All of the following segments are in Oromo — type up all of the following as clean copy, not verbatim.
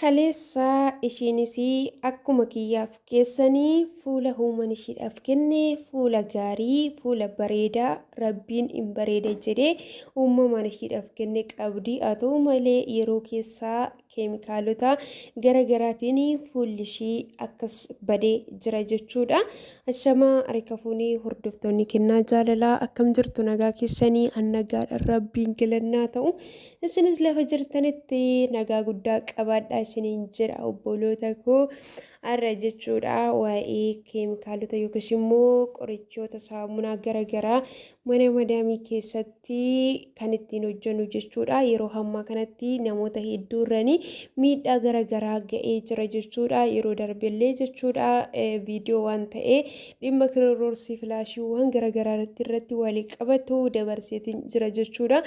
Kaleessa ishiinis akkuma kiyyaaf keessanii fuula huuman ishiidhaaf kenne fuula gaarii fuula bareedaa rabbiin hin bareeda jedhee uumamaan ishiidhaaf kenne qabdi. Haa ta'u malee yeroo keessaa keemikaalota gara garaatiin fuulli ishii akkas badee jira jechuudha. Ashamaa harka fuunee hordoftoonni kennaa jaalalaa akkam jirtu nagaa keessanii an nagaadha rabbiin galannaa ta'u. Isinis lafa jirtanitti nagaa guddaa qabaadhaa isiniin jedha obboloota koo har'a jechuudha waa'ee keemikaalota yookiis immoo qorichoota saamunaa garaagaraa mana madaamii keessatti kan ittiin hojjennu jechuudha. Yeroo ammaa kanatti namoota hedduu irranii miidhaa garaagaraa ga'ee jira jechuudha. Yeroo darbellee jechuudha viidiyoo waan ta'ee dhimma kirooroorsii filaashiiwwan garaagaraa irratti walii qabatu dabarseetiin jira jechuudha.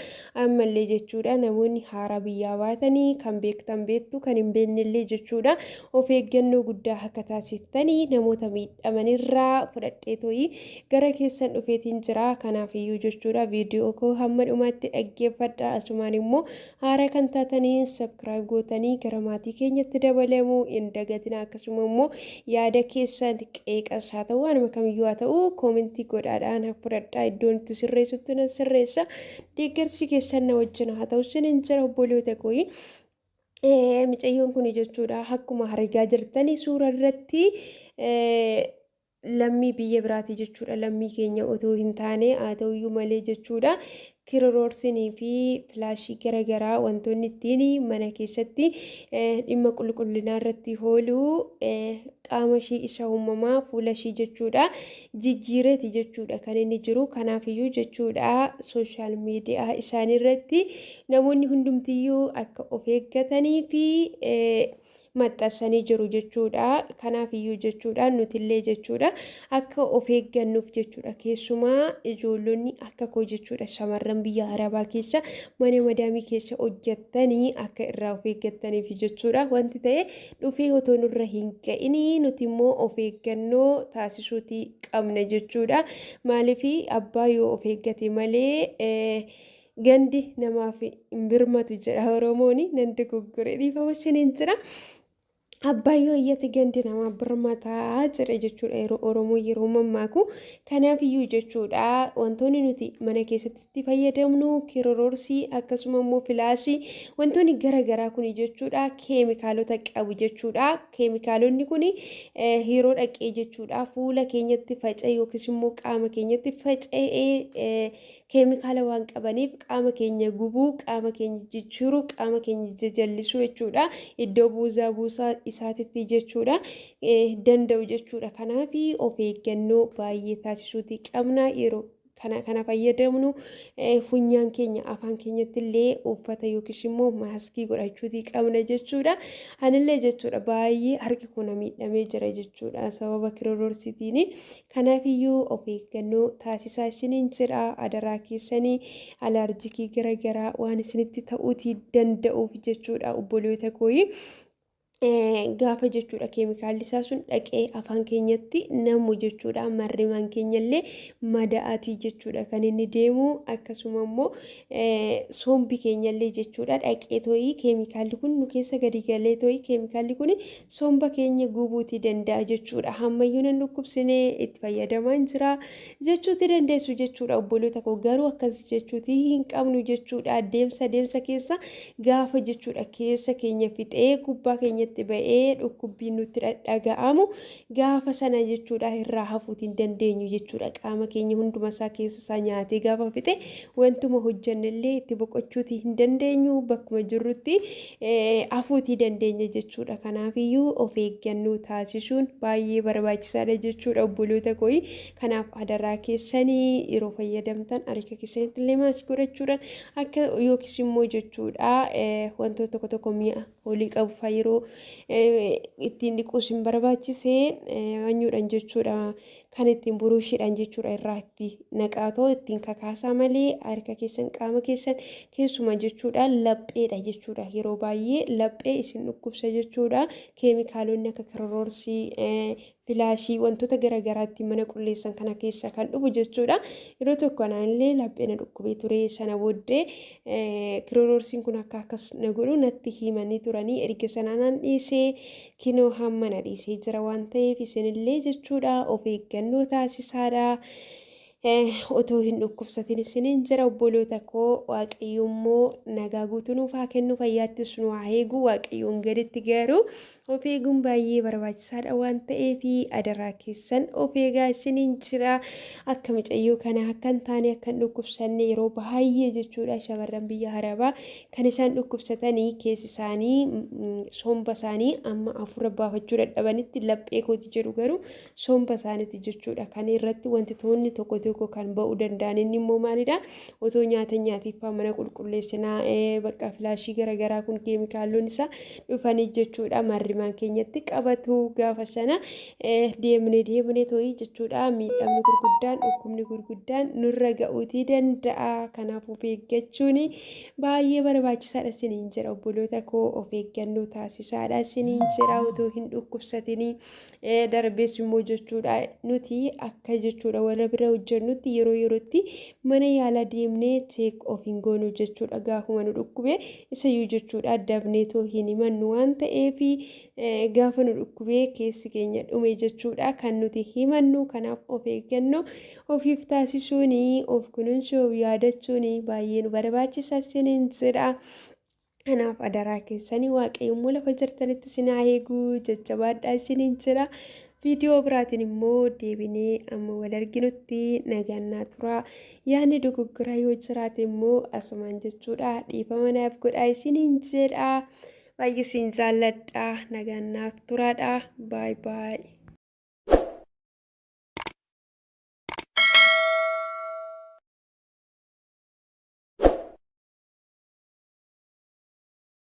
Ammallee jechuudha namoonni haaraa biyyaa baatanii kan beektan beektu kan hin beeknellee jechuudha of eeggannoo guddaa akka taasiftanii namoota miidhamanirraa fudhadhee to'ii gara keessan dhufeetiin jira. Kanaaf iyyuu jechuudha viidiyoo koo hamma dhumaatti dhaggeeffadha. Asumaan immoo haaraa kan taatanii sabkiraayib gootanii gara maatii keenyatti dabalamuu hin dagatina. Akkasuma immoo yaada keessan qeeqas haa ta'u waanuma kamiyyuu haa ta'u koomentii godhaadhaan fudhadhaa iddoon itti sirreessutti na sirreessa. Deeggarsi keessan na wajjin haa ta'u isiniin jira obboloota kooyi. Micayyoon kun jechuudha akkuma argaa jirtanii suura irratti lammii biyya biraati jechuudha. Lammii keenya otoo hin taane haa ta'uyyuu malee jechuudha. Kiroorsinii fi filaashii garaagaraa wantoonni ittiin mana keessatti dhimma qulqullinaa irratti oolu qaama ishii isa uumamaa fuula ishii jechuudha jijjiireeti jechuudha kan inni jiru. Kanaafiyyuu jechuudha sooshaal miidiyaa isaanii irratti namoonni hundumtiyyuu akka of eeggatanii fi maxxansanii jiru jechuudha. Kanaaf iyyuu jechuudha nutillee jechuudha akka of eeggannuuf jechuudha. Keessumaa ijoollonni akka koo jechuudha shamarran biyya Arabaa keessa mana madaamii keessa hojjettanii akka irraa of eeggattaniif jechuudha. Wanti ta'e dhufee otoo nurra hin ga'inii nuti immoo of eeggannoo taasisuuti qabna jechuudha. Maaliif abbaa yoo of eeggate malee gandi namaaf hin birmatu jedha Oromoon nan dogoggore dhiifama isiniin jira. Abbaan yoo iyyate gandi namaa birmataa jedha jechuudha yeroo Oromoo yeroo mammaaku. Kanaaf iyyuu jechuudha wantoonni nuti mana keessatti itti fayyadamnu kiroroorsii akkasuma immoo filaashii wantoonni garaagaraa kun jechuudha keemikaalota qabu jechuudha. Keemikaalonni kun yeroo dhaqee jechuudha fuula keenyatti faca'e yookiis immoo qaama keenyatti faca'ee keemikaala waan qabaniif qaama keenya gubuu, qaama keenya jijjiiruu, qaama keenya jajallisuu jechuudha. Iddoo buusaa buusaa isaatitti jechuudha danda'u jechuudha. Kanaaf of eeggannoo baay'ee taasisuuti qabna yeroo kana kana fayyadamnu funyaan keenya afaan keenyatti illee uffata yookiis immoo maaskii godhachuuti qabna jechuudha. Anillee jechuudha baay'ee harki kun miidhamee jira jechuudha sababa kiroororsiitiin. Kanaafiyyuu of eeggannoo taasisaa isiniin jedha adaraa keessanii alaarjikii gara garaa waan isinitti ta'uutii danda'uuf jechuudha obboloota kooyi. Gaafa jechuudha keemikaalli isaa sun dhaqee afaan keenyatti namu jechuudha marrimaan keenyallee mada'atii jechuudha kan inni deemu akkasuma immoo sombi keenyallee jechuudha dhaqee too'ii keemikaalli kun nu keessa gadi galee too'ii keemikaalli kun somba keenya gubuuti danda'a jechuudha. Hammayyuu nan dhukkubsine itti fayyadamaan jira jechuuti dandeessu jechuudha obboloota koo garuu akkas jechuuti hin qabnu jechuudha. Deemsa deemsa keessa gaafa jechuudha keessa keenya fixee gubbaa keenyatti ba'ee dhukkubbiin nutti dhaga'amu gaafa sana jechuudha irraa hafuuti hin dandeenyu jechuudha. Qaama keenya hunduma isaa keessa isaa nyaatee gaafa fixe wantuma hojjannellee itti boqochuuti hin dandeenyu bakkuma jirrutti hafuutii dandeenya jechuudha. Kanaafiyyuu of eeggannoo taasisuun baay'ee barbaachisaadha jechuudha obboloota kooyi. Kanaaf adaraa keessanii yeroo fayyadamtan harka keessanitti illee maaskii godhachuudhaan akka yookiis immoo jechuudha wantoota tokko tokko mi'a olii qabu fa'aa yeroo ittiin dhiquus hin barbaachise anyuudhaan jechuudha. Kan ittiin buruushiidhaan jechuudha irraa itti naqaatoo ittiin kakaasaa malee harka keessan, qaama keessan keessumaa jechuudha lapheedha jechuudha. Yeroo baay'ee laphee isin dhukkubsa jechuudha. Keemikaalonni akka kiroroorsii, filaashii, wantoota garaagaraatti mana qulleessan kana keessa kan dhufu jechuudha. Yeroo tokko anaallee laphee na dhukkubee ture. Sana booddee kiroroorsiin kun akka akkas na godhu natti himanii turanii, erga sanaan dhiisee kinoo hamma na dhiisee jira waan ta'eef isinillee jechuudha of eeggannoo taasisaadha. Otoo hin dhukkubsatin isiniin jira, obboloota koo. Waaqayyo immoo nagaa guutuu nuuf haa kennu, fayyaattis nu haa eegu. Waaqayyoon gaditti garuu of eeguun baay'ee barbaachisaadha waan ta'eef adaraa keessan of eegaa isiniin jira. Akka mucayyoo kana akka hin taane, akka hin dhukkubsanne. Yeroo baay'ee jechuudha shamarran biyya Arabaa kan isaan dhukkubsatanii keessi isaanii, somba isaanii amma afura baafachuu dadhabanitti laphee kooti jedhu, garuu somba isaaniitti jechuudha kan irratti wantoonni tokko tokko kan ba'uu danda'an. Inni immoo maalidha? Otoo nyaata nyaatiiffaa mana qulqulleessinaa bakka filaashii garaagaraa kun keemikaalonni isaa dhufanii jechuudha marrimaan keenyatti qabatu. Gaafa sana deemnee deemnee too'ii jechuudha miidhamni gurguddaan, dhukkubni gurguddaan nurra ga'uutii danda'a. Kanaaf of eeggachuun baay'ee barbaachisaadha isiniin jedha, obboloota koo. Of eeggannoo taasisaadha isiniin jedha otoo hin dhukkubsatinii. Darbees immoo jechuudha nuti akka jechuudha warra bira hojjennutti yeroo yerootti mana yaalaa deemnee check of hin goonu jechuudha. Gaafuma nu dhukkube isayyuu jechuudha dabneetoo hin himannu waan ta'eef, gaafa nu dhukkubee keessi keenya dhume jechuudha kan nuti himannu. Kanaaf of eeggannoo ofiif taasisuun, of kunuunsuuf yaadachuun baay'ee nu barbaachisa isiniin jedha. Kanaaf adaraa keessanii Waaqayyo immoo lafa jirtanitti isin haa eegu, jajjabaadhaa isiniin jedha. Viidiyoo biraatiin immoo deebinee amma wal arginutti nagaan naa tura. Yaadni dogoggoraa yoo jiraate immoo asumaan jechuudha dhiifama naaf godhaa isiniin jedha. Baay'ee isin jaalladha. Nagaan naaf turaadha. Baay baay.